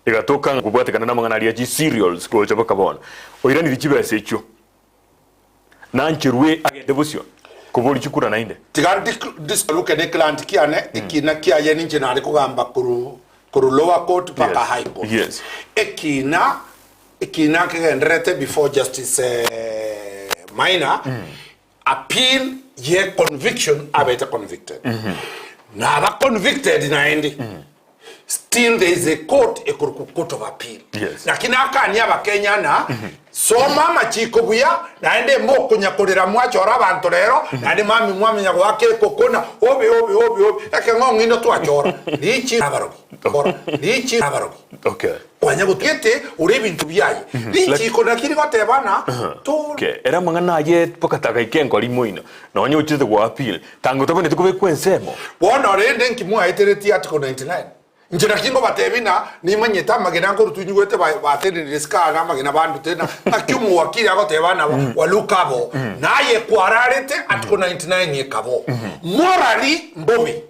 Egatoka ng'a kobwatekana namang'ana aria chi cereals gocha baka bono, oiranirie chibesa echio, nancherwe agende bosio koboria chikura naende. Tiga ndisaluke ne client kiane, ekina kiaye ninche nare kogamba korwa korwa lower court mpaka Yes, high court. yes. Ekina ekina nkegendererete before justice Maina, appeal ye conviction abete convicted. Naba convicted naende, still there is a court ekorokwa court of appeal. Yes. Naki nakania abakenya na soma amachiko buya naende mokonya korera mwachora abanto rero naende mami mwamenya goaka ekoko na obe obe obe obe ekeng'ong'ino twachora richi abarogi kora richi abarogi Okay. kwanya gotugete ore ebinto biaye richiko naki rigoteba na to Okay. Ere amang'ana aye mpaka tagaika enkori moino nonya ochete go appeal tanga otabwenereti kobekwa ensemo. Bono rende nki mwaeteretie article 99? Inche naki ngobatebia ng'a nimanyete amagena nkorutwa inyigwete batenenire isiko aa namagena bandute na ng'aki omowakiri agoteba ng'a waluka abo naye kwararete article 99 ekaba morally mbobe.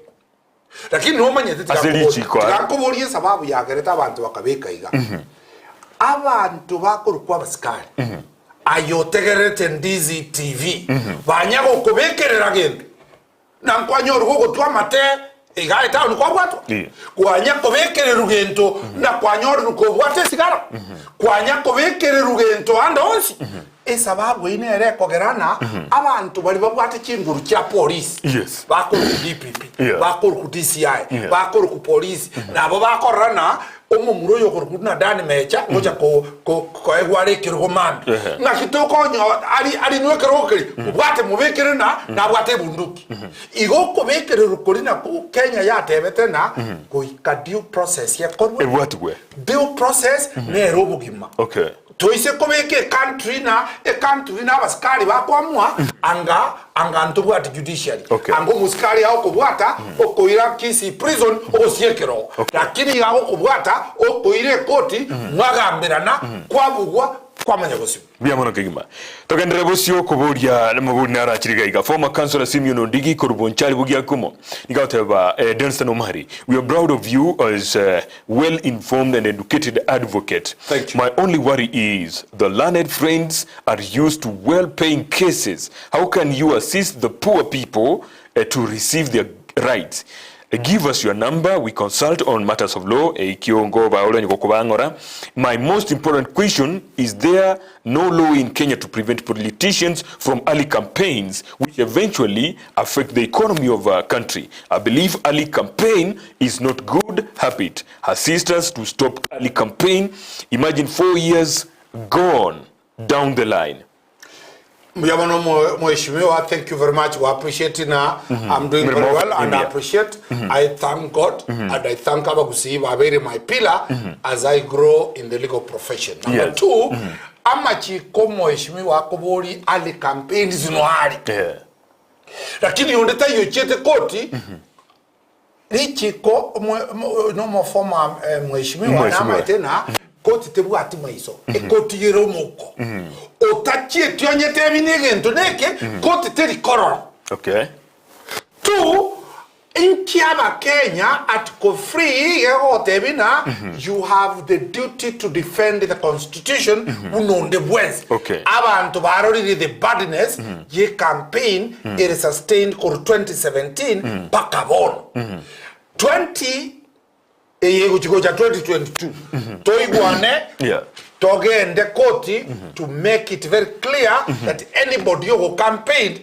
Lakini nomanyete tiga Ase nkoborie richiko tiga aa. nkoborie esababu yagerete abanto bakabeka iga. Abanto bakorokwa abasikari aye otegererete Ndizi TV banya gokobekerera gento na nkwanyorwa gogotwa amate iga etown kwabwatwa Iya. kwanya kobekererwa gento na kwanyorerwa kobwate esigara kwanya kobekererwa gento ande onsi Esababu eyio nere ekogera ng'a abanto baria babwate chinguru chia polisi, Yes. bakorokwa DPP, Yeah. bakorokwa DCI, Yeah. bakorokwa polisi, nabo bakorora ng'a omomura oyo okorokwa buna Dan Mecha ngocha ko- ko- koegwa are ekerogo mambia. Ehe. Ng'aki tokonyo ari arinwe ekerogo keria, mobwate mobekere ng'a nabwate ebunduki. Igo okobekererwa koria nakwo Kenya yatebete ng'a goika due process ekorwe, Ebwatigwe. due process nere obogima. Okay. Toise kobeka ecountry na ecountry na abasikari bakoamua anga anga ntobwati judiciary Okay. anga omosikari agokobwata okoira Kisii prison ogosie ekerogo Okay. lakini iga agokobwata okoira ekoti mwagamberana kwabugwa kwamanya gosibwa. Mbuya mono kegima. Togenderere bosio koboria namabori narachire iga iga. Former councillor Simeon Ondigi korwa Bonchari Bogiakumo nigo agoteba eh, Dunstan Omari, we are proud of you as eh, well informed and educated advocate. Thank you. My only worry is the learned friends are used to well paying cases. How can you assist the poor people eh, to receive their rights? Give us your number, we consult on matters of law. Ekio ngoba ore gokobang'ora. My most important question is there no law in Kenya to prevent politicians from early campaigns which eventually affect the economy of our country. I believe early campaign is not good habit. Assist us to stop early campaign. Imagine 4 years gone down the line. Mbuya mono mheshimiwa, thank you very much. We appreciate na I'm doing very well and I appreciate. I thank God and I thank abagusii babeire my pillar as I grow in the legal profession. Number two, amachiko mheshimiwa akobori early campaigns no ari. Lakini onde taiyo ochiete koti Richiko nomofoma mheshimiwa Mheshimiwa. namaete ng'a koti tebwati maiso, ekotigera omouko. Otachieti onye tebi negento neke, koti teri korora. Okay. Two, inki abakenya article 3 iga egogotebi ng'a you have the duty to defend the constitution buna onde bwensi. Okay. Abanto barorire the badness ye campaign ere sustained korwa 2017 mpaka bono. 20 eye egochi gocha 2022 toigwane Yeah. togende koti to make it very clear that anybody ogo campaign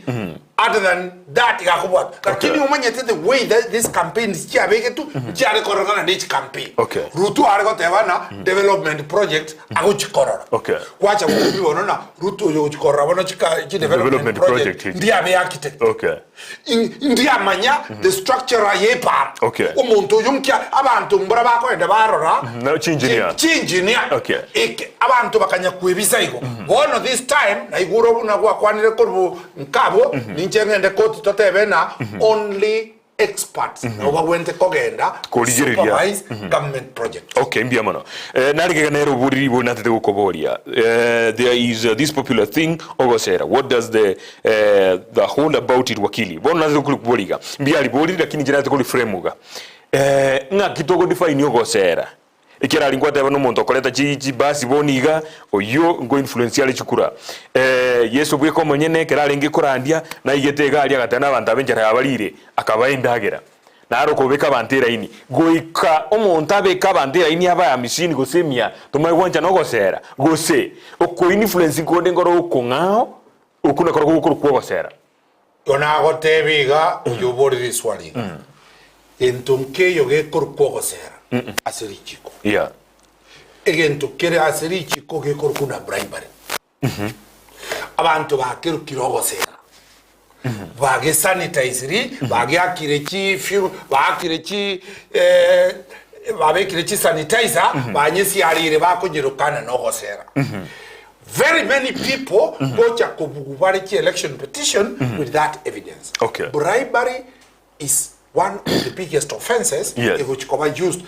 other than that iga akobwatwa. Lakini Okay. omanyete the way that this campaigns chiabegetwe nchiare kororokana ne chicampaign. Okay. Ruto are goteba ng'a development project agochikorora. Okay. Gwacha gokumia bono na Ruto oyo ogochi korora bono chika chi development Development project project. ndiabe architect. Okay. In- Ndiamanya the structure ye epara. Okay. Omonto oyo nkia abanto mbora bakoenda barora No, chi-engineer. chi engineer. Okay. Eke abanto bakanya kwebisa igo. Bono this time naigure buna gwakwanire korwa nkabwo ninche ng'ende koti totebe ng'a only experts nabo bagwenerete kogenda Korigereria. supervise government projects. Okay, mbuya mono. Eh, narigega nere oboriri bo natete gokoboria. Eh, there is this popular thing ogosera. What does the eh, the whole about it wakili? Bono natete gokorikuboria iga. Mbuya ariboriri lakini inche natete kori frame iga. Eh, ng'aki togo define ogosera? Ekiagera aria ngwateba nomonto okoreta chi chibasi bono iga, oyio nko influence are chikura. Yeso bweka omonyene ekero arenge korandia, naigete iga aria agateba nabanto aba enchara yabarire, akabaa endagera. Naro okobeka abanto eraini, goika omonto abeke abanto eraini abae amisini gose emia, tomanye gwancha nogosera, gose oko influence konde nkoro okong'ao, okwo nakorokwo gokorokwa ogosera. Igo nagotebia iga, oyio oborire riswali iga, Gento nkeiyo gekorokwa ogosera ase richiko. Yeah. Egento kere ase richiko gekorokwa na bribery. Abanto bakerokire ogosera, bagesanitaisiri, bageakire chi fuel, baakire chi eh, babekire chi sanitizer, banyesiarire bakonyerokana na ogosera. Very many people gocha kobugu bare chi election petition with that evidence. Okay. Bribery is one of the biggest offences Yes. egochi koba used.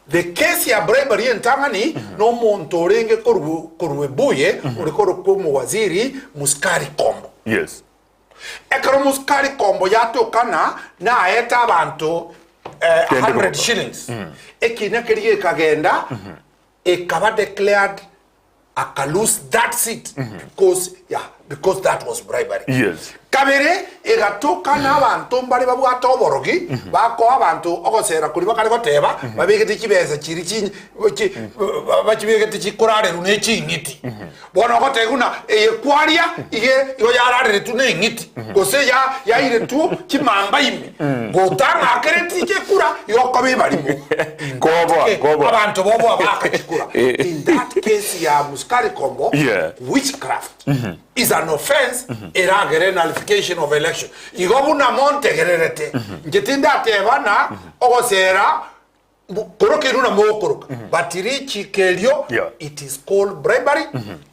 The case ya bribery entang'ani na omonto orenge korwa korwa ebuye ore korokwa omowaziri Musikari Kombo. Yes. Ekero Musikari Kombo yatokana naete abanto eh, Kende 100 koboko. shillings ekina keria gekagenda ekaba declared aka lose that seat because yeah, because that was bribery. Yes. Kabere egatoka na abanto mbare babwate oborogi bakoa abanto ogosera koria bakare goteba babegete chibesa chiri chi chi bachibegete chikorareru ne ching'iti. Bono ogoteba buna eye kwaria ige igo yarareretwe ne eng'iti gose ya yairetwe chimamba ime gotang'akereti chikura igo okoba ebarimo. In that Koboa, case, koboa. abanto boboa bakachikura. In that case ya Musikari Kombo, Yeah. witchcraft is an offense eragere nullification of election. Igo buna montegererete, inche tindateba na ogosera koroka inwe na mokoroka, but richiko erio Yeah. it is called bribery,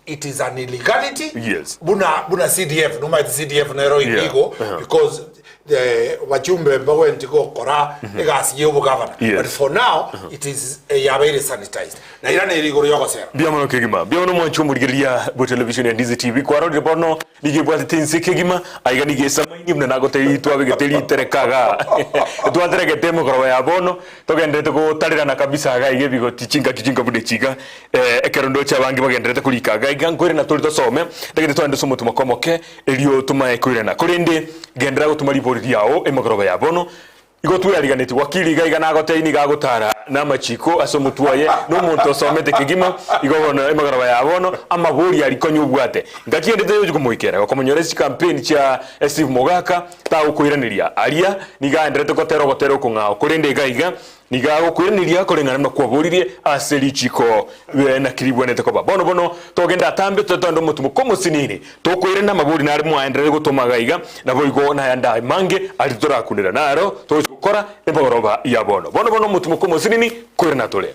it is an illegality Yes. buna buna CDF nomanyete CDF nero Yeah. illegal Uh-huh. because the bachumbe mbagwenti gokora egasi ya obogavana Yes. but for now it is eh, yabeire sanitized na ira nere igoro yogosera Mbuya mono kegima. Mbuya mono mwanche omorigereria bwe television ya Ndizi TV. Kwarorire bono nigo ebwatete ense kegima, aiga nigo esamaini buna nagotebirie twabegete ritereka igaa. Twateregete emegoroba ya bono, togendererete gotarerana kabisa iga iga ebigoti chingaki chinka buna echi iga. Ekero ndoche abange bagendererete korika iga iga, nkoirana tore tosome, ntagete togende ase omotumoka omoke, erio tomae koirana. Korende genderera gotoma ribori riao emegoroba ya bono, Igo tweariganetie wakili iga iga nagotebia nigo agotara namachiko ase omotwe oye, nomonto osomete kegima, igo bono emegoroba ya bono amabori aria konya obwate. Ngaki ende toyochi komoikera, gokomonyora ase chikampeni chia Steve Mogaka tagokoiraneria aria nigo aenderete gotera ogotera okong'ao korende iga iga nigo agokoiraneria koreng'ana buna kwaboririe ase richiko naki ribwenerete koba. Bono bono togende atambe totende omotumo komosinini Tokoirana amabori nare mwaenderere gotoma iga iga, naboigo nayande amange aria torakunera, naro togochia gokora emegoroba ya bono. Bono bono omotimoko omosinini koirana tore.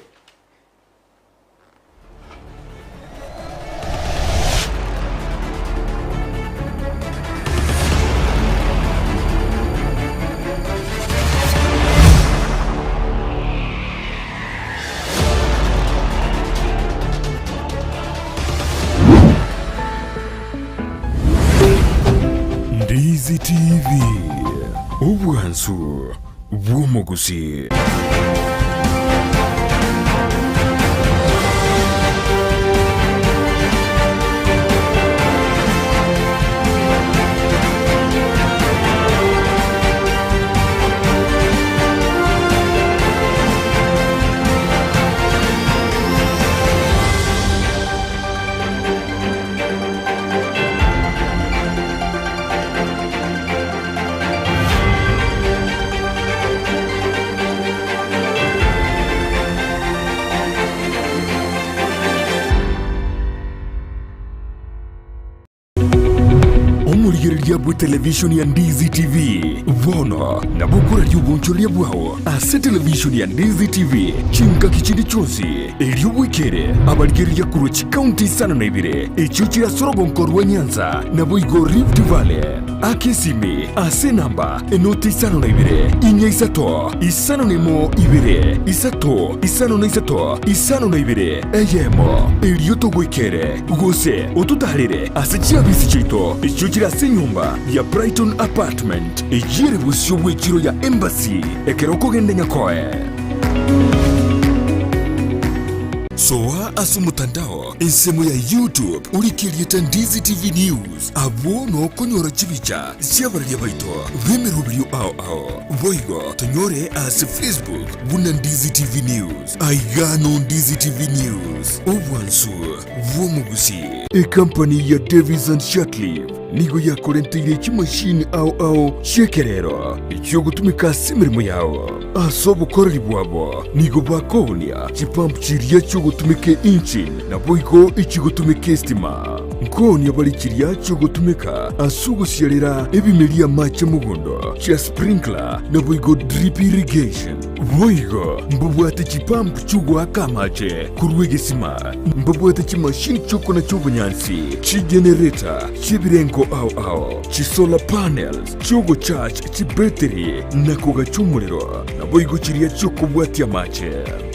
Ndizi TV, obwansu bw'omogusi. Omorigereria bwe televishoni ya Ndizi TV bono nabo okoraria obonchoreria bwao ase televishoni ya Ndizi TV chingaki chinde chionsi, erio bwekere abarigereria korwa chikaunti isano na ibere echio chire ase orogonko rwa Nyanza naboigo Rift Valley. Aka esimi ase enamba enoti isano na ibere, inya isato, isano na emo ibere, isato, isano na isato, 52, eyemo, erio togoikere, gose ototaarere ase chiabisi chiaito echio chire ase enyomba ya Brighton Apartment, eyio ere bosio bw'echiro ya Embassy, ekero okogenda Nyakoe. Soa ase omotandao ensemo ya YouTube orike erieta Ndizi TV News, abwo nokonyora chibicha chi'abararia baito b'emeroberio ao ao. Boigo tonyore ase Facebook buna Ndizi TV News. Aiga no Ndizi TV News, obwansu bw'omogusi. Ekampani ya Davis and Shatliff nigo yakorenteire chimashini ao ao chi'ekerero echiogotumeka ase emeremo yao. Ase obokoreri bwabo nigo bakoonia chipump chiria chiogotumeka engine naboigo echigotumeka estima. Nkoonia bare chiria chiogotumeka ase ogosiarera ebimeria amache mogondo chia sprinkler naboigo drip irrigation. Boigo mbabwate chipump chi'ogoaka amache korwa egesima, mbabwate chimashini chi'okonacha obonyansi, chigenerator chi'ebirengo ao ao, chisolar panels chi'ogocharge chibetiri na kogacha omorero, naboigo chiria chi'okobwatia amache.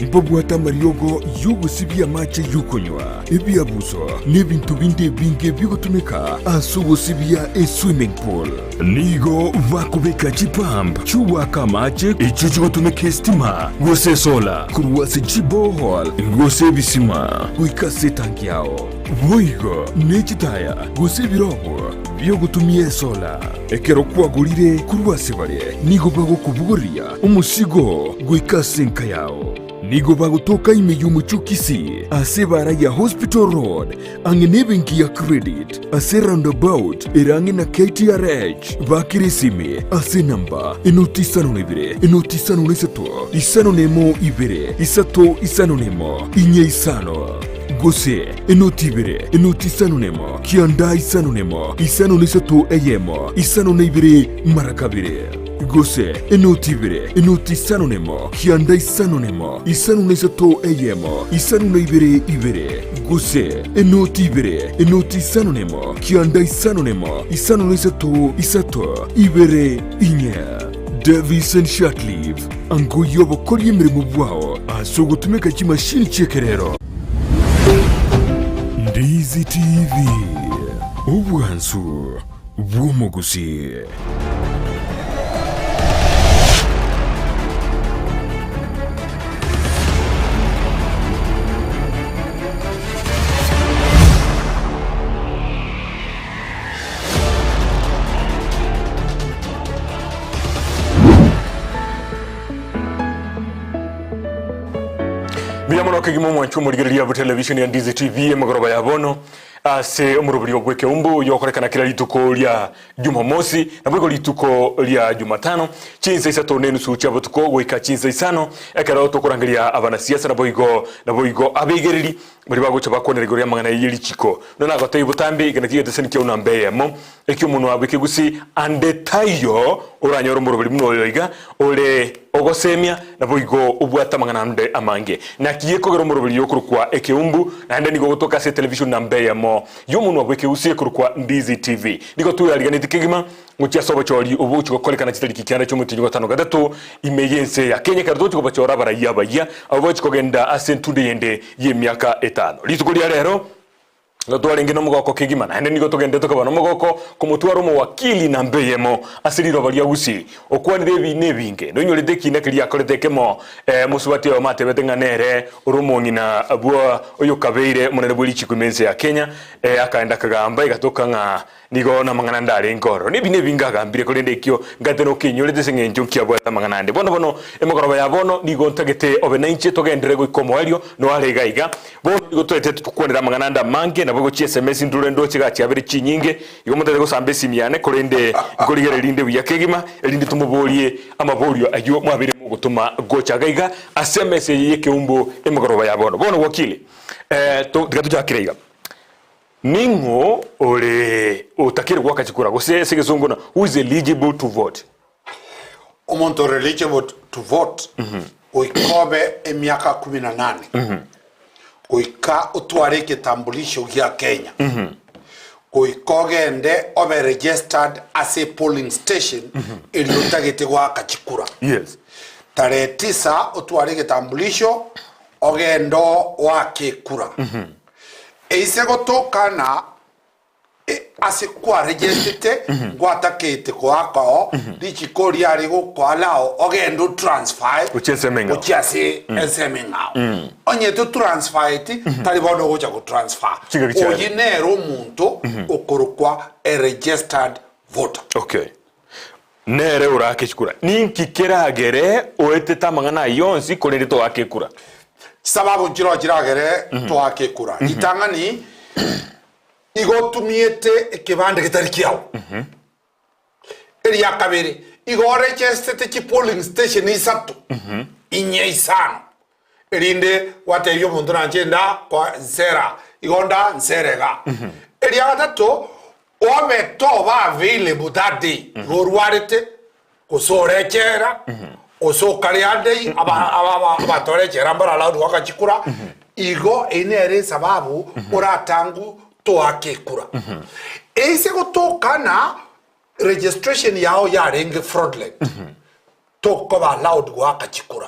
Mbabwate amariogo y'ogosibia amache y'okonywa, ebiabuso, na ebinto binde ebinge bigotumeka ase ogosibia eswimming pool. Nigo bakobeka chipump chi'ogoaka amache echio chigotumeka esitima gose esola korwa ase chiborehole gose ebisima goika ase etanki yao. Boigo ne chitaya gose ebirogo bi'ogotumia esola. Ekero kwagorire korwa ase bare, nigo bagokobogoria omosigo goika ase enka yao. Nigo bagotoka ime y'omochie o Kisii ase ebaara ya Hospital Road ang'e nebenki ya Credit ase roundabout ere ang'e na KTRH. Bakere esimi ase enamba enoti isano na ibere enoti isano na isato isano na emo ibere isato isano na emo inye isano gose enoti ibere enoti isano na emo kianda isano na emo isano na isato eyemo isano na ibere mara kabere. Gose enoti ibere, enoti isano nemo, kianda isano nemo, isano na isato eyemo, isano na ibere ibere. Gose enoti ibere, enoti isano nemo, kianda isano nemo, isano na isato isato ibere inye. Davison Shatliff, angoyia obokoria emeremo bwao ase ogotumeka chimashini chi'ekerero. Ndizi TV, obwansu bw'omogusii. Mbuya mono kegima omwanchi omorigereria bwe television ya Ndizi TV emegoroba ya bono Ase omoroberio bw'ekeumbu oyokorekana kera rituko ria Jumamosi, naboigo rituko ria Jumatano, chinsa isato na enusu chia botuko goika chinsa isano, ekero tokorangeria abanasiasa naboigo naboigo abaigereri baria bagocha bakwanera igoro y'amang'ana ye richiko. Buna nagotebia botambe, eke nakio egetesani kiao namba eyemo, eki'omonwa bw'ekegusi, ande taiyo oranyore omoroberi buna oyo iga, ore ogosemia, naboigo obwate amang'ana ande amange. Naki gekogera omoroberi okorokwa ekeumbu, naende nigo ogotoka ase etelevision namba eyemo y'omonwa bw'ekegusii ekorokwa Ndizi TV. Nigo tweariganetie kegima gochia ase obochori obo bogochia gokorekana chitariki kianda chi'omotienyi o gatano gatato ime y'ense ya Kenya ekero togochia kobachora abaraiyo abayia abwo bagochia kogenda ase entundo eyende y'emiaka etano. Rituko ria rero Nigo twarenge nomogoko kegima, naende nigo togenderete koba nomogoko komotwara omowakili namba eyemo ase riroba ria Gusii, okwanire ebiina ebinge. Noinyorete ekiina keria akorete ekemo, mosubati oyomo atebete ng'a nere ore omong'ina bwa oyokabeire omonene bwe richiko ime ense ya Kenya, akaenda akagamba egatoka ng'a Nigo namang'ana ande arenge ororo, nebi nebinge agambire, korende ekio ngate nokeinyorete ase engencho nkiabwate amang'ana ande. Bono bono, emegoroba ya bono nigo ntagete obe nainche togenderere goika omoerio, noare iga iga. Bono nigo toete tokwanere amang'ana ande amange, naboigo chiSMS ndore ndoche iga chiabere chinyinge, igo motagete gosamba esimi yane, korende nkorigereria rinde buya kegima, erinde tomoborie amaborio ayio mwabeire mogotoma gocha iga iga ase emesa eye y'ekeumbu emegoroba ya bono. Bono wakili, eh, to, tiga tochakere iga. Ning'o ore otakeire goaka chikura gose ase egesongo na who is eligible to vote? Omonto ore eligible to vote goika obe emiaka kumi na nane goika otware egetambulisho gia Kenya goika ogende obe registered ase polling station eria otagete goaka chikura Yes. tarehe tisa otware egetambulisho ogende oake ekura Eise gotokana Ase kwaregestete ngwatakete koaka oo richiko riare gokoallow ogende otransfer Gochia ensemo eng'ao. gochia ase ensemo eng'ao. Onye totransfereti tari bono ogocha gotransfer. Chingaki chiare. Oyio nere omonto okorokwa a registered voter. Okay. Nere orake chikura. Ninki keragere oetete amang'ana ayio onsi korende toake ekura? Chisababu nchiroo chiragere toake ekura. Ritang'ani, Igo otumiete ekebande getari kiao. Eria kabere, igo orechestete chipolling station isato, inye isano, erinde gwatebia omonto nanche nda kwa nsera, igo nda nsera iga. Eria gatato, obe toba available that day, igo orwarete, gose ore echela, gose okare ande abanto bare echela mbare allowed goaka chikura, igo eyio nere esababu oratangu toake ekura. Eise gotoka na registration yao yarenge fraudulent, tokoba allowed goaka chikura.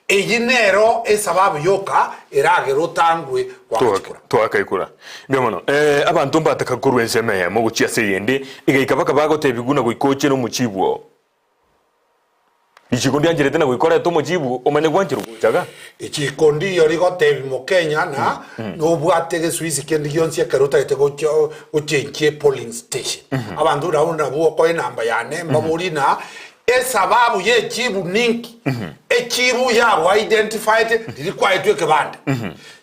Eyio nero esababu yoka eragere otangwe goaka chikura. Toaka ekura. Mbuya mono. Abanto mbataka korwa ensemo eyemo gochia ase eyende, egaika baka bagotebigwa na goika oche nomochibu oo. Richiko ndiancherete na goika orete omochibu omanye gwancherwa gocha iga. Richiko ndiyo rigotebi Mokenya na nobwate egesuisi kende gionsi ekero otagete gocha gochenchia epolling station. Abanto buna abwo nabwo okoa enamba yane mbaborie na esababu ye echibu ninki? Echibu yago identified riria kwaetwe ekebande.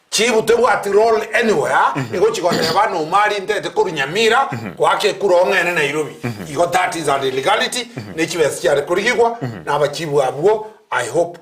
Chibu tebwati role anywhere egochi goteba nomari ntete korwa Nyamira goaka ekura ong'ene Nairobi igo that is an illegality ne chibesa chiare korigigwa na abachibu abwo I hope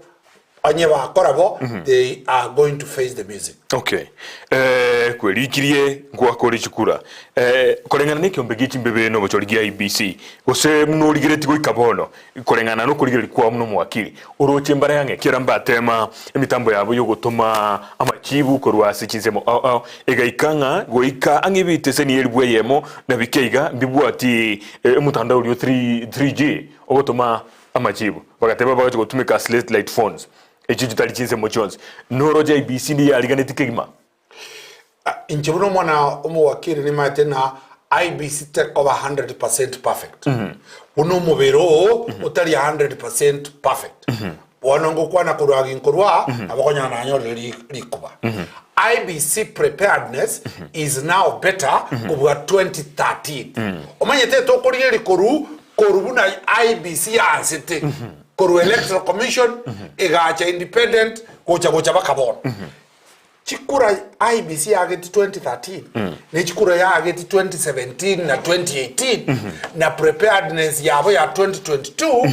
onye bakora bo they are going to face the music. Okay. Eh, kwerikirie ngwakore chikura. Eh, koreng'ana na ekiombe gie chimbebe na obochori gia IEBC, gose buna origeretie goika bono, Koreng'ana nokorigereria kwao buna omowakili, oroche mbare ang'e kera mbatema emitambo yabo y'ogotoma amachibu korwa ase chinsemo ao ao, egaika ng'a goika ang'e ebiteseni elifu eyemo na bike iga mbibwati omotandao oria o 3G ogotoma amachibu. Bagateba bagacha gotumeka slatelight phones, echio chitari chinsemo chionsi. Noroche IEBC ndiyariganeti kegima. Inche buna omwana omowakili nimaete ng'a IEBC tekoba 100% perfect. Buna omobere oo otari 100% perfect. Bono ngokwana korwa agi nkorwa aa, nabo okonyora nanyorire ri- rikuba. IEBC preparedness is now better kobua 2013. Omanyete tokorigereria korwa korwa buna IEBC yaansete, korwa Electoral Commission, egacha independent, gocha gocha mpaka bono. Chikura IEBC yaageti 2013 ne chikura yaageti 2017 na 2018 na preparedness yabo ya 2022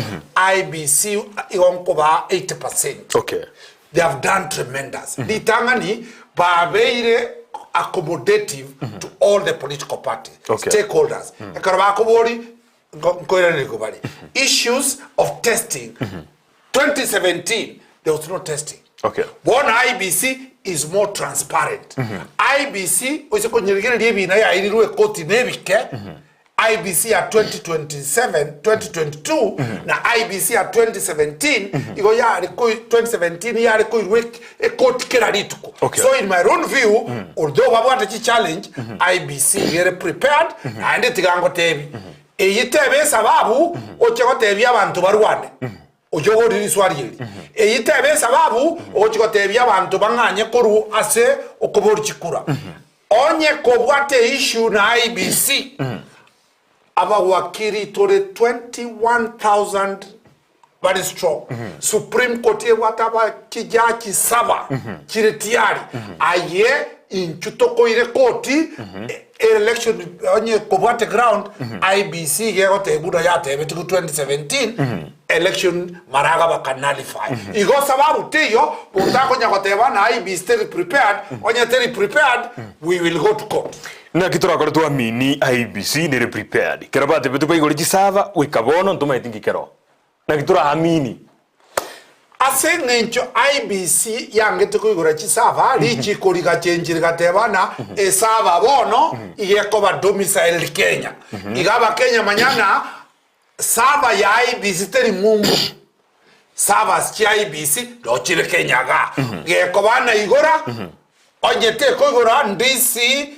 IEBC igo nkobaa 80%. Okay. They have done tremendous. Ritang'ani babeire accommodative to all the political parties, Okay. stakeholders. Ekero bakobori nko- nkoiraneria bare. Issues of testing 2017 there was no testing. Okay. Bono IEBC is more transparent. IEBC oise konyerigereria ebina yairirwe ekoti na ebike IEBC ya 2027 2022 na IEBC ya 2017 igo yare koi 2017 yare koirwa ek- ekoti kera rituko. Okay. So in my own view although babwate chi challenge IEBC igere prepared naende tiga ngotebi Eye tebe esababu oche gotebia abanto barwane, oche oborie riswari eri. Eye tebe esababu ogochia gotebia abanto bang'anye korwa ase okoboria chikura. Onye kobwate eissue na IEBC, abawakiri tore 21,000 bare strong. Supreme Court ebwate abachijaji saba chire tiyari. Aye inchu tokoire koti election onye kobwate ground IEBC iga egoteba buna yatebetigwe 2017 election maraga baka nullify. Igo sababu teiyo botakonya goteba ng'a IEBC teri prepared, onye teri prepared we will go to court. Naki torakore twamini IEBC nere prepared? Kero batebete baigore chisava goika bono ntomaeti nki kero. Naki toraamini? Ase engencho IEBC yangete koigora chisava, richiko rigachenchi rigateba ng'a esava bono iga ekoba domiciled Kenya. Iga abakenya manya ng'a sava ya IEBC teri ng'umbu. Servers chia IEBC noo chire Kenya igaa. Gekoba naigora, onye tekoigora ndisi.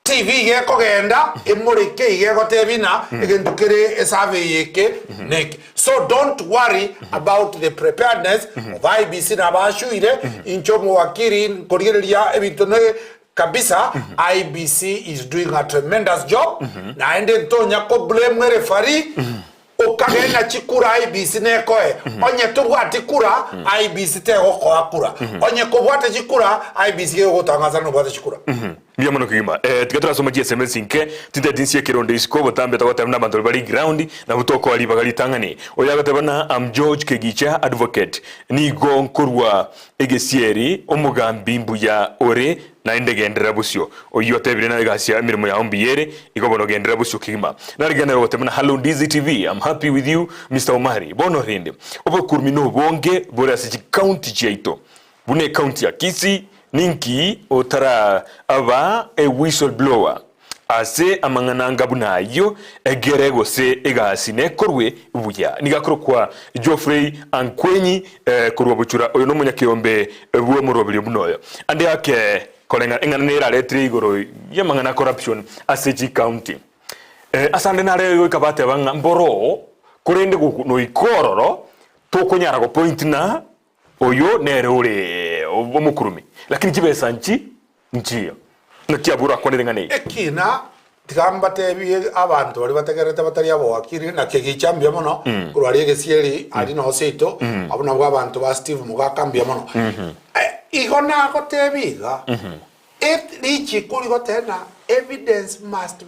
TV iga ekogenda emoreke iga egotebia ng'a egento kere esurvey eke na eke. So don't worry about the preparedness of IEBC nabashuire inche omowakiri nkorigereria ebinto ne kabisa IEBC is doing a tremendous job naende ntonya ko blame ereferee Okagenda chikura IEBC nekoe, onye tobwati kura IEBC tegokoa kura, onye kobwate chikura IEBC gegotangasa nobwate chikura. Mbuya mono kegima. Eh, tiga torasoma chi sms inke, tinteti nsie ekeronde isiko botambe togoteba buna abanto baria bare ground, nabwo tokoa ribaga ritang'ani. Oyo agoteba na am George Kegicha advocate, nigo nkorwa Egesieri, omogambi mbuya ore, naende genderera bosio. Oyio otebire na egasi ya emeremo yao mbuya ere, igo bono genderera bosio kegima. Narigenere goteba na Hallo Ndizi TV, I'm happy with you Mister Omari. Bono rende, obokurumi nobonge bore ase chicounty chiaito. Buna ecounty ya Kisii, ninki otara aba a whistle blower ase amang'ana anga buna ayio egere gose egasi nekorwe buya. Nigo akorokwa Geoffrey Ankwenyi korwa Buchura, oyo nomonyakeombe bw'omoroberio buna oyo. Ande ake koreng'ana eng'ana neraretire igoro y'amang'ana a corruption ase chicounty. Ase ande nare goika bateba ng'a mboroo korende noika ororo tokonyara gopoint ng'a Oyo nere ore omokurume, lakini chibesa nchi nchiyo. Naki abwo orakwanere ng'a neye. Ekina, tiga mbatebie abanto baria bategererete batari abowakiri, na kegicha mbuya mono, korwa aria egesieri aria noo seito, abwo nabwo abanto ba Steve Mogaka mbuya mono. Igo nagotebia iga, richiko rigoteba ng'a evidence must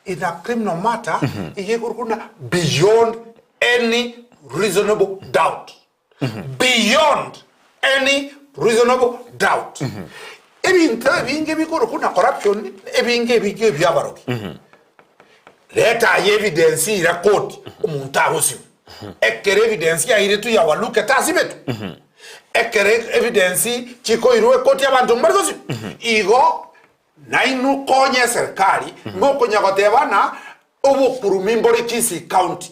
in a criminal matter, iga ekorokwa buna beyond any reasonable doubt. Beyond any reasonable doubt. Ebinto ebinge bikorokwa na corruption ebinge ebinge ebiabarogi. Reta aye evidence ira court omonto agosibe. Ekero evidence yairetwe ya Waluke tasibetwe. Ekero evidence chikoirwa ekoti abanto mbari gosibwa. Igo Nainwe konye eserikari ngokonya goteba ng'a obokurumi mbore Kisii County,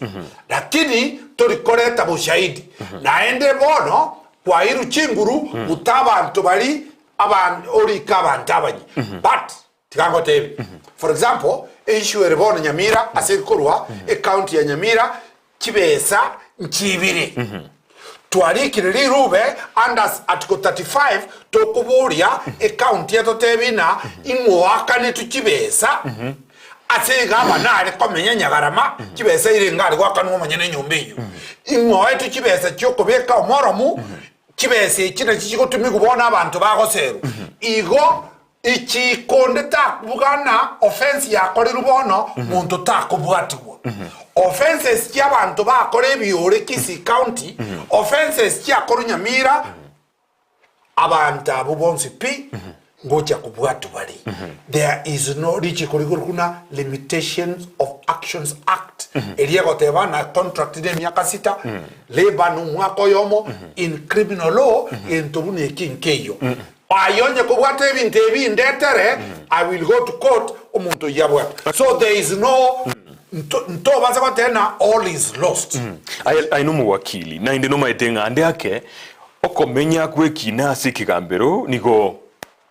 lakini tori koreta boshahidi. Naende bono kwairwe chinguru buta abanto bari aban orike abanto abanye. But tiga ngotebi, for example, eissue ere bono Nyamira ase ekorwa ecounty ya Nyamira chibesa nchibire. Twarikire rirube under article 35 tokoboria ecounty etotebi ng'a ing'oakanetwe chibesa ase iga aba nare komenya nyagarama chibesa ire ngare goakanwa omonyene enyomba eyio. Ing'oetwe chibesa chiokobeka omoromu chibesa echi nachi chigotumigwa bono abanto bagoserwa. Igo Ichiiko onde takubuga ng'a offense yakorirwe bono monto takobwatigwa. Offenses chi'abanto bakora ebiore Kisii County, offenses chiakorwa Nyamira, abanto abwo bonsi pi ngochia kobwatwa bare. There is no richiko rigoro buna Limitations of Actions Act eria egoteba ng'a contract ne emiaka sita, labour no omwaka oyomo, in criminal law gento buna eki nkeiyo. Aye onye kobwata ebinto ebi ndetere, I will go to court, omonto oyio abwate. So there is no, nto- ntobasa goteba ng'a all is lost. Aye aye nomowakili, naende nomaete ng'a ande ake okomenya gw'ekina ase ekegambero nigo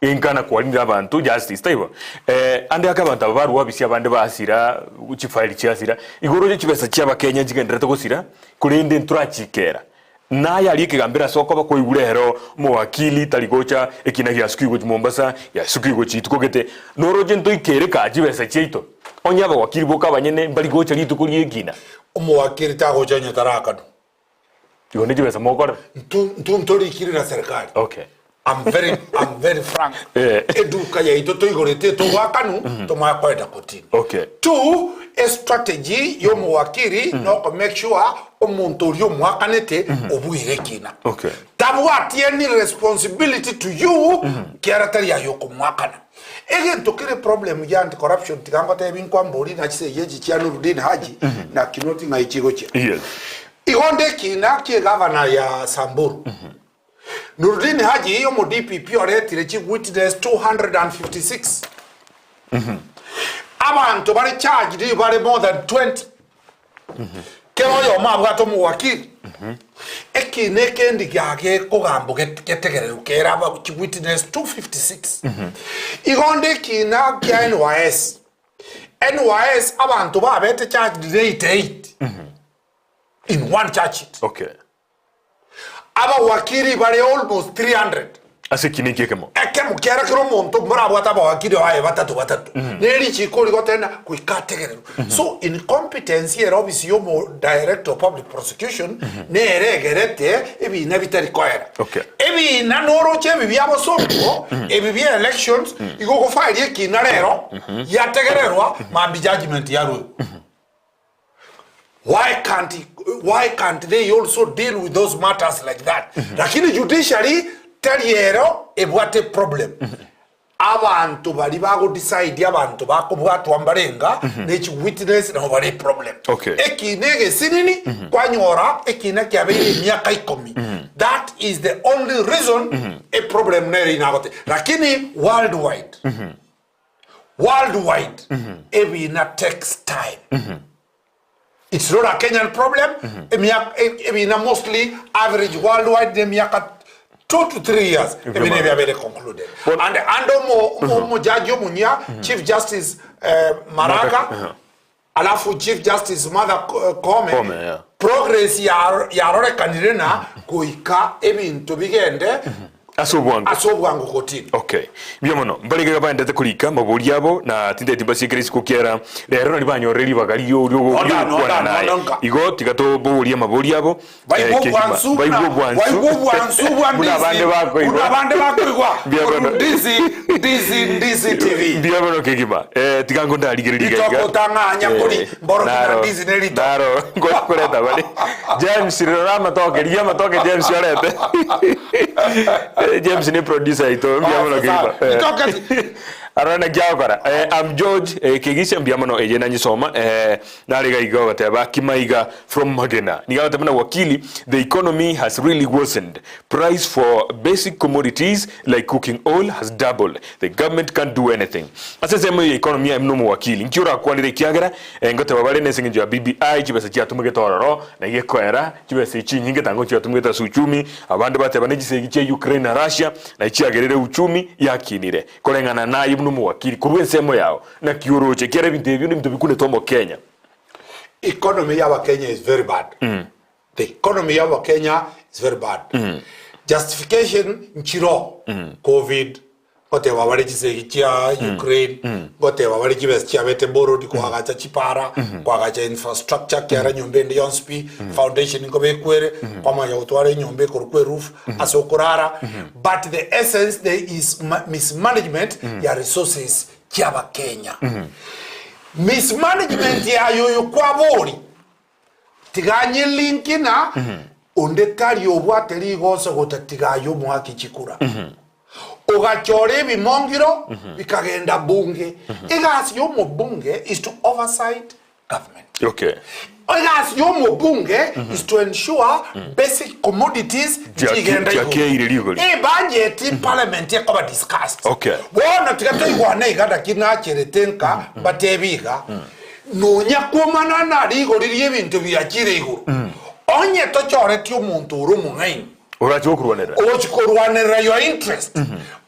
enkana kwarindire abanto justice, taibo? Eh, ande ake abanto aba barwa obisi abande basira, chifaili chiasira, igoro oche chibesa chi'abakenya nchigendererete gosira, korende ntorachikera. Naye aria ekegambero ase okoba kwaigure ero omowakili tari gocha ekina giasukigwe gochia Mombasa, giasukigwe gochia rituko gete, noroche ntoikere kaa chibesa chiaito. Onye abawakili boka abanyene mbari gocha rituko ri'ekina. Omowakili tagocha onye tarakanwa. Igo ne chibesa mokorera. Ntu ntu ntorikire na serikali. Okay. I'm very, I'm very frank. Eh. Eduka yaito toigorete etogoakanu tomanye koenda kotini. Okay. Two, e strategy yomowakiri noko make sure omonto oria omwakanete obuire ekina. Okay. Tabwati any responsibility to you kiara tari aye okomwakana. Egento kere problem ya anti corruption tiga ngotebi nkwambori ng'a chisegi echi chia Nurudeen Haji na Kinoti ng'ai chigochia. Yes. Igo nde ekina kie egavana ya Samburu. Nurdin Haji omo DPP oretire chi witness 256. Abanto bare charged bare more than 20. Kera oyomo abwate omowakili. Ekina ekendi giagekogambwa getegererwe kere aba chi witness 256. Igo onde ekina kia NYS, NYS abanto babete charged 88 in one charge sheet. Okay. Abawakiri bare almost 300. Ase ekina eki ekemo. Ekemo kiare kera omonto mborabwate abawakiri baye batato batato. Ne richiko rigotenda goika ategererwe. So incompetence ere office ya omo director of public prosecution nere egerete ebina bitari koera. Okay. Ebina noroche ebi bia bosongo, ebi bia elections, igo ogofaeria ekina rero, yategererwa mambia judgement yarwegwa. Why can't, why can't they also deal with those matters like that? Lakini judiciary tari ero ebwate problem. Abanto bari bago decide abanto bakobwatwa mbarenga ne chi witness nabo bare problem. Okay. Ekina egesinini kwanyora ekina kiabeire emiaka ikomi. That is the only reason a problem nere inagote. Lakini worldwide Worldwide, ebina takes time. It's not a Kenyan problem. Emiaka- e- Ebina mostly average worldwide nemiaka 2 to 3 years ebina ebiabere concluded. And and omo omujaji omunya Chief Justice eh, Maraga alafu Chief Justice Martha Koome Koome, yeah. progress yarorekanire na goika ebinto bigende Ase obwango. ase obwango kotini. Okay. Mbuya mono. Mbarenge iga baendete korika mabori abo na tinteti mbasiekere isiko kiera rero nari banyorire ribaga rio rio Nonda, nonda, riogokwana naye. nonda nka. Igo tiga toborie amabori abo Baigwe eh, kegima. obwansu Baigwe buna- obwansu. baigwe obwansu bwa Buna ndizi. abande bakoigwa. Buna abande bakoigwa. Mbuya mono. Ndizi, ndizi, ndizi TV. Mbuya mono kegima. Eh, tiga ngo ndarigereria iga Ritoke iga. otang'anya kori, mboro kina naro, ndizi ne ritoke. Naro, ngokoreta bare. James rora amatoke, rigia amatoke James orete. Eh, James ni producer aito, mbuya mono Ah, kegima. sawa. Eh. Ritoke Arora naki agokora. Eh, I'm George eh, Kegisia mbuya mono eye nanyesoma eh, nare iga iga ogoteba Kimaiga from Magena. Nigo agoteba buna wakili the economy has really worsened. Price for basic commodities like cooking oil has doubled. The government can't do anything. Ase ensemo eye ya economy aye buna omowakili nki orakwanere ekiagera eh, ngoteba bare nese eng'encho ya BBI chibesa chiatumegete ororo na gekoera chibesa echi chinyinge tango chiatumegete ase uchumi abande bateba ne chisegi chia Ukraine na Russia na chiagerire uchumi yakinire Koreng'ana naye buna omowakili korwa ensemo yao, naki oroche, ekiagera ebinto ebio nebinto bikunete Omokenya. Economy ya abakenya is very bad. The economy ya abakenya is very bad. Justification nchiro Covid ngoteba bare chisegi chia Ukraine ngoteba bare chibesa chiabete borrowed koagacha chipara koagacha infrastructure kiara nyomba ende yonsi pi foundation nkobekwere kwamanya gotwara enyomba ekorokwa eroof ase okorara But the essence there is mismanagement ya resources chiabakenya. Mismanagement yaye oyo kwabori tiga nyelinki na onde tari obwate rigoso gotatiga aye omoaki chikura. Ogachora ebimongiro bikagenda bunge. Egasi ya omobunge is to oversight government. Okay. Egasi ya omobunge is to ensure basic commodities nchigenda igoro. Chiakeire rigori. Ebudget parliament ekoba discussed. Okay. Bono tiga toigwane iga naki nacherete nka mbatebi iga nonya kwomana na rigori ri'ebinto biachire igoro onye tochoreti omonto ore omong'aini Orache gokorwanerera. ogochi korwanerera your interest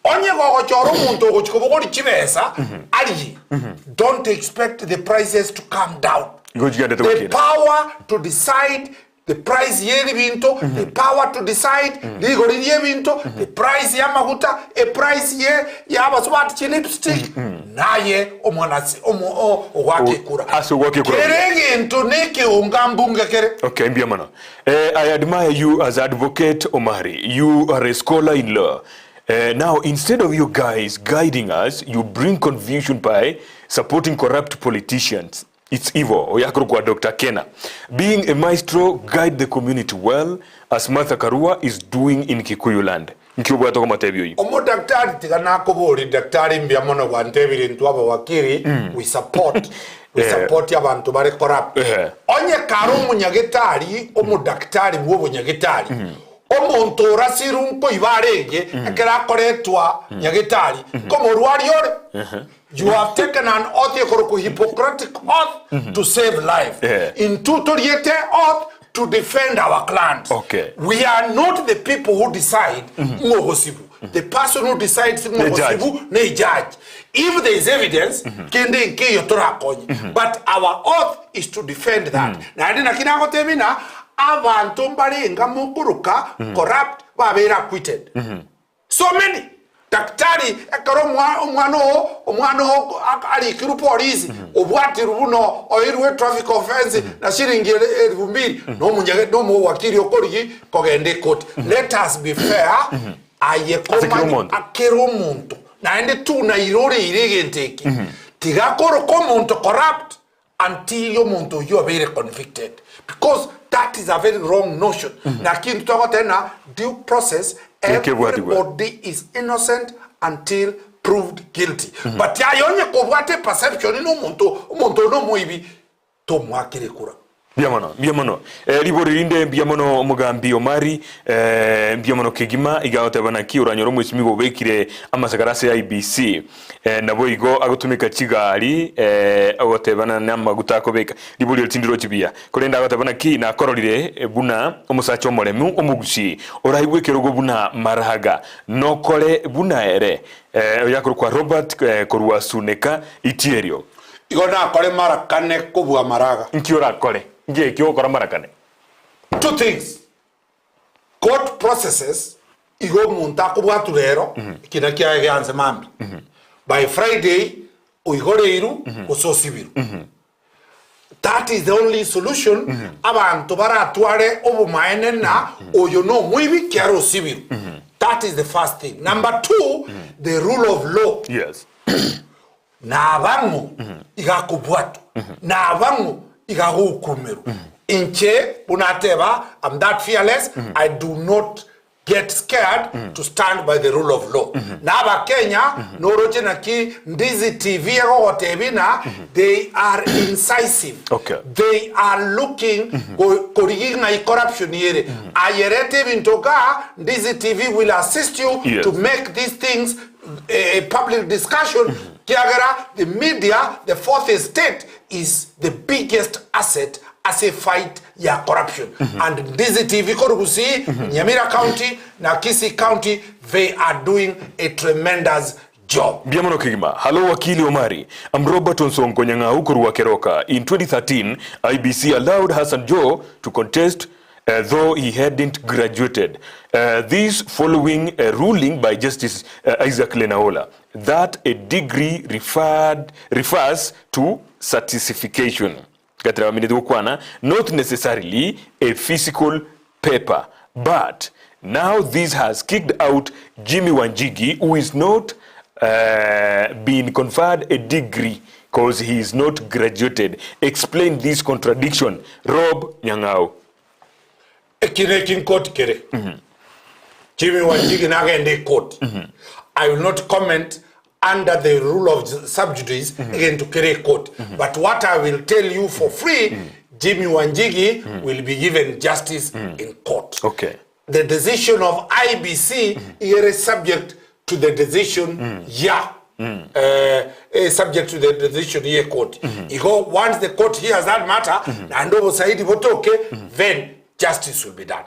onye gogochora omonto ogochi kobogoria chibesa arie don't expect the prices to come down Igo chigendete the gokina. power to decide the price y'ebinto the power to decide rigori ri'ebinto the price y'amaguta eprice ye y'abasubati chilipstick naye omwanasi omo o- ogwaka ekura Ase ogwaka ekura. Kere egento nekeonga mbunge kere Okay, mbuya mono. Eh, I admire you as advocate Omari. You are a scholar in law. Eh, now instead of you guys guiding us, you bring confusion by supporting corrupt politicians. It's evil. Oyo akorokwa Doctor Kena. Being a maestro, guide the community well as Martha Karua is doing in Kikuyu land. Nki obwate okomotebia oyio? Omodaktari tiga nakoborie daktari mbuya mono gwantebire intwe abawakiri we support we Eh. support abanto bare corrupt Eh. onye kare omonyagetari omodaktari bwa obonyagetari omonto orasirwe nkoiba arenge ekero akoretwa nyagetari nkomorwari ore you have taken an oath ekorokwa hippocratic oath to save life Eh. intwe toriete oath. to defend our clients. Okay. We are not the people who decide ng'a ogosibwa. The person who decides ng'a Ne judge. ogosibwa ne judge. If there is evidence, kende nkeiyo torakonye. But our oath is to defend that. Naende naki nagotebia ng'a abanto mbarenge mokoroka corrupt babeire acquitted. So many. Daktari ekero omwa omwana oo omwana oo arikirwe polisi obwatirwe buna oirwe traffic offence na shilingi elfu mbili na omunyage na omowakili okorigi kogenda ekoti. Let us be fair aye Ase kera komanya omonto. kera omonto naende tunairoreire egento eke tiga koroka omonto corrupt until omonto oyio abeire convicted because that is a very wrong notion. Naki intwe togoteba ng'a due process Ekebwatigwe. everybody is innocent until proved guilty. But aye onye kobwate eperception na omonto omonto oyo nomoibi tomoakera ekura. Mbuya mono, mbuya mono. Eh, ribori rinde mbuya mono omogambi Omari, eh, mbuya mono kegima iga agoteba naki oranyore omwesimigwa obekire amasakara ase IEBC. Eh, naboigo agotumeka chigari eh, ogotebana namaguta akobeka. Ribori eri tindirochi buya. Korende agoteba naki nakororire eh, buna omosacha omoremu omogusii oraigwe ekerogo buna Maraga nokore buna ere. Eh, oyo akorokwa Robert eh, korwa Suneka Itierio. Igo nakore mara kane kobua maraga. Nki orakore? Nki eki ogokora mara kane? Two things, court processes igo omonto akobwatwa rero ekina kiaye gianse mambia, by Friday oigoreirwe gose osibirwe. That is the only solution abanto baratware obomaene na oyo nomoibi kiara osibirwe. That is the first thing. Number two, the rule of law. Yes. Nabang'o iga akobwatwa, nabang'o iga agokumerwa. Inche buna ateba, I'm that fearless, I do not get scared to stand by the rule of law. Na abakenya noroche naki Ndizi TV egogotebia ng'a they are incisive. Okay. They are looking go- korigia ng'ai corruption ere. Aye reta ebinto igaa, Ndizi TV will assist you Yes. to make these things a public discussion kiagera the media the fourth estate is the biggest asset ase fight ya corruption and Ndizi TV korwa Gusii, Nyamira county na Kisii county they are doing a tremendous job. Mbuya mono kegima. Hallo Wakili Omari, I'm Robert Onsongo Nyang'au korwa Keroka. In 2013, IEBC allowed Hassan Joho to contest though he hadn't graduated. This following a ruling by Justice Isaac Lenaola that a degree referred, refers to certification. Gatera bamenyete gokwana, not necessarily a physical paper. But now this has kicked out Jimmy Wanjigi who is not uh, been conferred a degree cause he is not graduated. Explain this contradiction. Rob Nyang'au. Eki neki nkoti kere. Jimmy Wanjigi nagende ekoti. I will not comment under the rule of sub judice egento kere ekoti. But what I will tell you for free, Jimmy Wanjigi will be given justice in court. Okay. The decision of IEBC ere subject to the decision ya eh, subject to the decision ye court. Igo once the court hears that matter, naende obosaidi botoke, then justice will be done.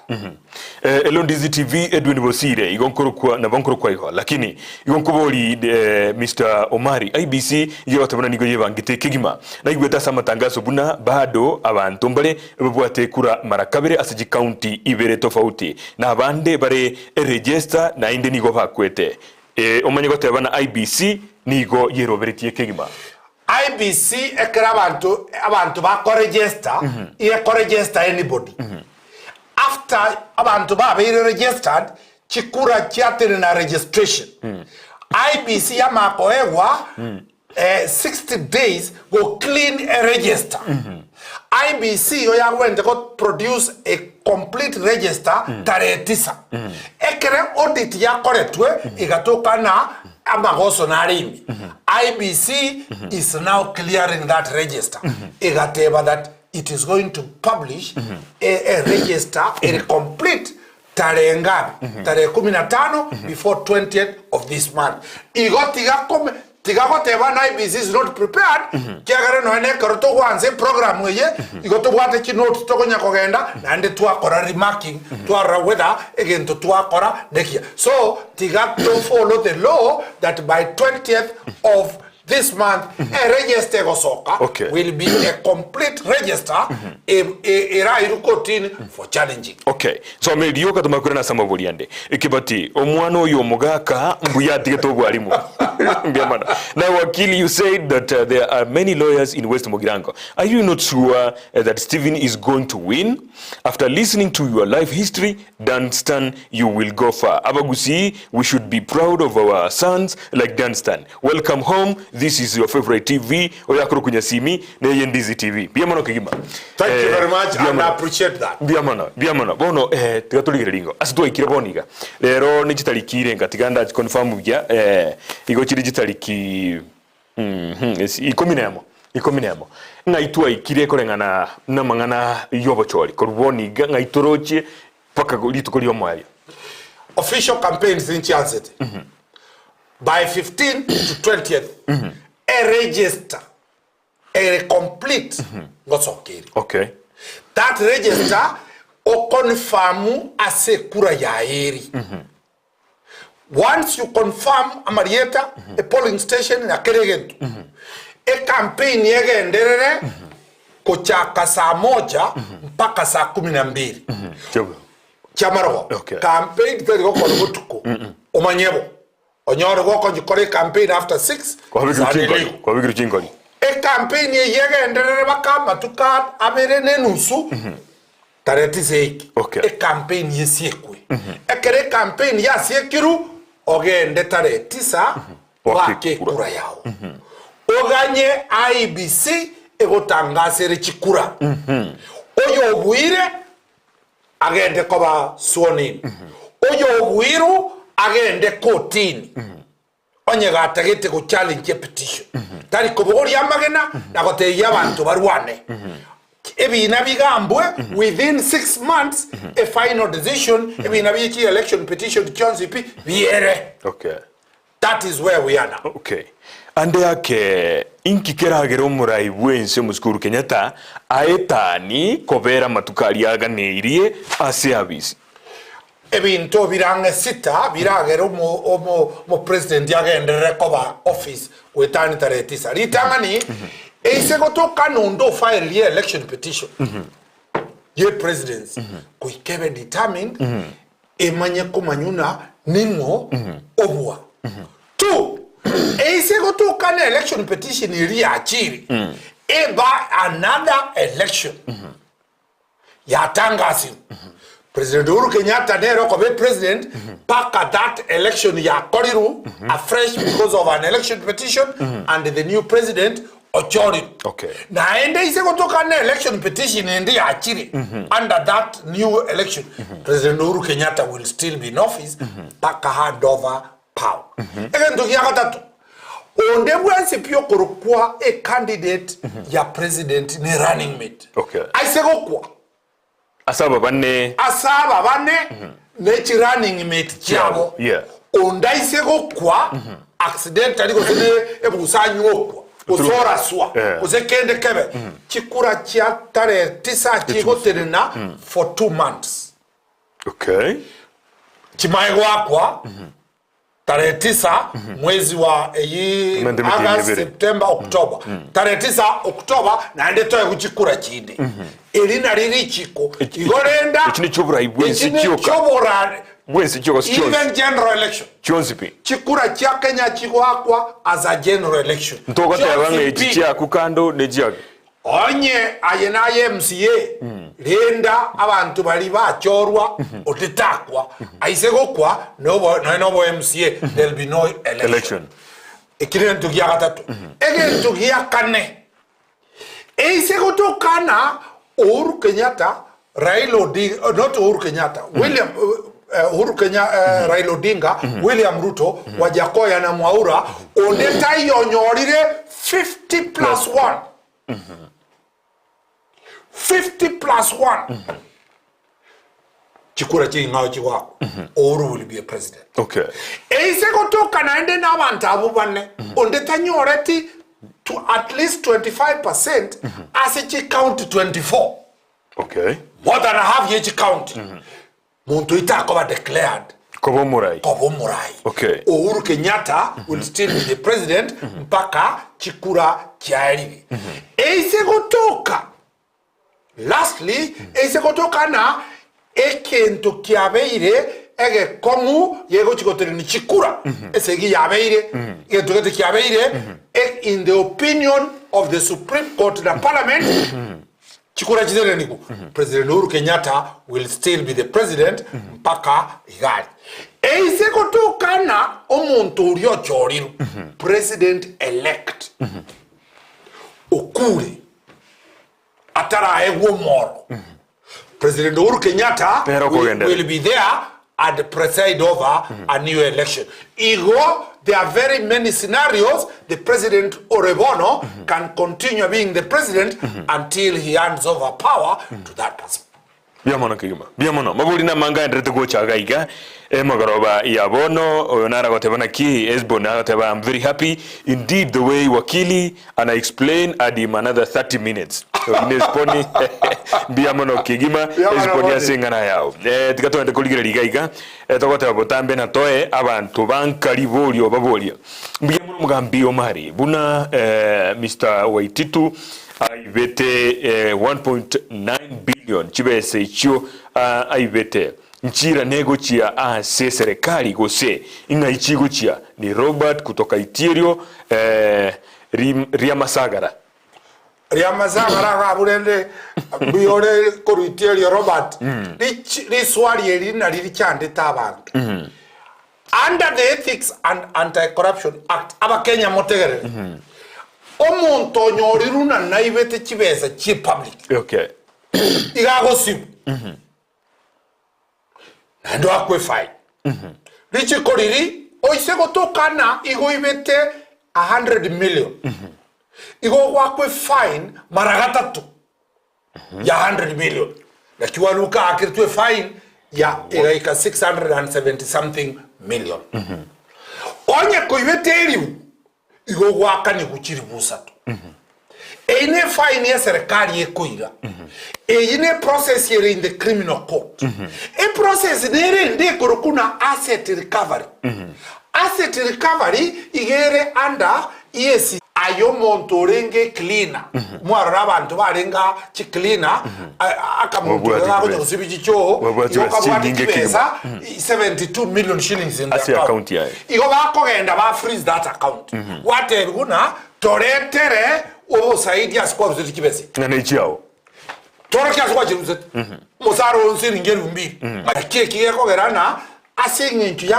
Eh, Elondizi TV Edwin Bosire igo nkorokwa nabo nkorokwa igo lakini igo nkobori eh, Mr Omari IEBC igo batabona nigo yebangete kegima naigwete ase amatangazo buna bado abanto mbare babwate ekura mara kabere ase chikaunti ibere tofauti na abande bare eregister naende nigo bakwete eh, omanye goteba na IEBC nigo yeroberetie kegima. IEBC ekero abanto abanto bakoregister igekoregister anybody after abanto babeire registered chikura chiatenena registration IEBC yamanya koegwa 60 days go clean e register. IEBC igo yagwenerete go produce a complete register tarehe tisa. Ekere audit yakoretwe egatoka ng'a amagoso nare ime, IEBC is now clearing that register egateba that it is going to publish a register ere complete Tarehe ngapi? Tarehe kumi na tano before 20th of this month. Igo tiga kome Tiga goteba ng'a IEBC is not prepared, kiagera nonya na ekero togwansa eprogram eye, igo tobwate chinotes tokonya kogenda, naende twakora remarking, twarora whether egento twakora nekiya. So, tiga to follow the law that by 20th of this month, e register egosoka Okay. will be a complete register e- e- erairwe kotini for challenging. Okay. Soma erio okatoma korende ase amabori ande. Ekebati, omwana oyo omogaka mbuya atigete obwarimu. Mbuya mono. Now Wakili, you said that uh, there are many lawyers in West Mugirango. Are you not sure uh, that Stephen is going to win? After listening to your life history, Dunstan, you will go far. Abagusii, we should be proud of our sons like Dunstan. Welcome home, this is your favorite TV, oyakore kunyasimi, neye Ndizi TV. Mbuya mono kegima. Thank you Eh, very much mbuya and I mono. appreciate that. Mbuya mono, mbuya mono. Bono eh, tiga torigererie igo. Ase twaikire bono iga. Rero ne chitariki irenga tiga ndachi confirm buya eh, igo chire chitariki mhm, esi- ikomi na emo ikomi na emo. Ng'ai twaikire koreng'ana namang'ana y'obochori korwa bono iga ng'ai torochie mpaka rituko ri'omoerio. Official campaigns nchiansete by 15 to 20th e register ere complete ngosoka ere. Okay. That register oconfirm ase ekura yaye ere. Once you confirm amarieta, e polling station na kera egento, e campaign egenderere kochaka saa moja mpaka saa kumi na mbili chiamarogo. Okay. Campaign teri gokorwa botuko, omanye bo. Onyore gokonyikora ecampaign after 6 Kwabekirwe sane chingori, nigo. kwabekirwe chingori. Ecampaign eyio egenderere baka amatuko abere na enusu tarehe tisa eike. Okay. Ecampaign esiekwe. Ekero ecampaign yasiekirwe ogende tarehe tisa Wake wake ekura. ekura yao. Oganye IEBC egotangasere chikura. Oyo obuire agende koba sworn in. Oyobuirwe agende kotini onye gatagete go challenge petition. Tari kobogoria amagena na gotebia abanto barwane. Ebina bigambwe within 6 months a final decision ebina bie chi election petition chionsi pi biere. Okay. That is where we are now. Okay. Ande ake, inki keragere omorai bw'ense omosike Uhuru Kenyatta aetani kobera amatuko aria aganeirie ase abisi? Ebinto bire ang'e sita biragere omo omo omopresident agenderere koba office goetania tarehe tisa. Ritang'ani, eise gotoka nonde ofairirie election petition ye presidency goika ebe determined Emanye komanya ng'a ning'o obua. Two, eise gotoka na election petition eria yachire, eba another election yatangasirwe. President Uhuru Kenyatta nere okoba epresident mpaka that election yakorirwe afresh because of an election petition and the new president Ochorirwe. Okay. Naende ise gotoka ne election petition ende yachire under that new election President Uhuru Kenyatta will still be in office mpaka hand over power. Egento gia gatato onde bwensi pi okorokwa a candidate ya president ne running mate Okay. aise gokwa Ase aba bane. Ase aba bane ne chi running mate chiabo. Yeah. Onde aise gokwa accidentally gose ne ebusa anywe okwa gose oraswa Yeah. gose kende kebe chikura chia tarehe tisa chigotenena for 2 months. Okay. Chimae goakwa Tarehe tisa mwezi wa eyi Emende emetienyi August, ebere. September, October. Tarehe tisa October naende toe gochikura chinde. Eri nari richiko. Eki- Igo renda eki neki'oborai bwensi eki ne chioka. ki'oborai Bwensi chioka ase chionsi. Even general election. Chionsi pi. Chikura chia Kenya chigoakwa as a general election. Ntogoteba ng'a Chionsi echi pi. chiaku kando ne chiake. Onye aye naye MCA, renda abanto baria bachorwa onde takwa, aise gokwa nobo nonya nobo MCA there will be no election. Election. Eki negento gia gatato. Egento gia kane, eise gotokana Uhuru Kenyatta, Raila Odinga, not Uhuru Kenyatta, William Uhuru Kenya, Raila Odinga, William Ruto, Wajackoyah na Mwaura, onde taiyo onyorire 50 plus 1. 50 plus 1. Chikura ching'ao chigoakwa, Uhuru will be a president. Okay. Eise gotoka naende na abanto abwo bane, onde tanyoreti to at least 25 percent ase chicounty 24. Okay. More than half ye chicounty. Monto oito akoba declared Koba omorai. koba omorai. Okay. Uhuru Kenyatta will still be the president mpaka chikura chiaerire. Eise gotoka Lastly, eise gotoka ng'a ekento kiabeire egekong'u gegochia gotenenia chikura, esegi yabeire, egento gete kiabeire, e- in the opinion of the Supreme Court na Parliament, chikura chitenenigwe, President Uhuru Kenyatta will still be the president mpaka igari. Eise gotoka ng'a omonto oria ochorirwe, president elect, okure, ataraegwe omoro, President Uhuru Kenyatta Nere will, okogenderera. will be there and preside over a new election. Igo, there are very many scenarios the president ore bono can continue being the president until he hands over power to that person. Mbuya mono kegima, mbuya mono. Mabori namange aenderete gocha iga iga emogoroba ya bono. Oyo naro agoteba naki Hesbon agoteba I'm very happy indeed the way wakili ana explain add him another 30 minutes. Oyo ne Hesboni mbuya mono kegima Mbuya mono Hesboni Boni. ase eng'ana yao. Eh, tiga togende korigereria iga iga eh, togoteba botambe na toe abanto banka riborio baborie. Mbuya mono omogambi Omari buna eh, Mister Waititu Aibete 1.9 billion chibesa echio aibete nchiirane gochia ase eserekari gose ing'ai chigochia ni Robert kutoka Itierio Riamasagara. Riamasagara iga abwo rende mbuya ore korwa Itierio Robert, riswali eri nari richandete abanto. Under the Ethics and Anti-Corruption Act, Abakenya motegerere, omonto onyorirwe na naibete chibesa chie public Okay. iga agosibwa naende oakwe fine. Richiko riri oise gotokana igo oibete 100 million igo ogwakwe fine mara gatato ya 100 million naki Waluka aakeretwe efine ya egaika 670 something million. Onye koibete eribu igo ogwakanigwa chiribu isato. Eyio ne efine eserekari ekoira. Eyio ne process ere in the criminal court. Eprocess nere ende ekorokwa na asset recovery. Asset recovery iga ere under EACC. Aye omonto orenge ecleaner, mwarora abanto barenge aa chicleaner, akamonto Babwate karia gagocha chibesa. gosibia chichoo, Babwate igo chibesa kabwate chinyinge chibesa 72 million shillings in the Ase account. account yaye. Igo bakogenda ba freeze that account. Gwatebiwa buna toretere obosaidi ase kwaruseti chibesa echi. Ng'a nechiao. Torokia ase gwachiruseti. Omosara oo nsiringi elifu mbili. Naki eki gekogera ng'a ase eng'encho ya.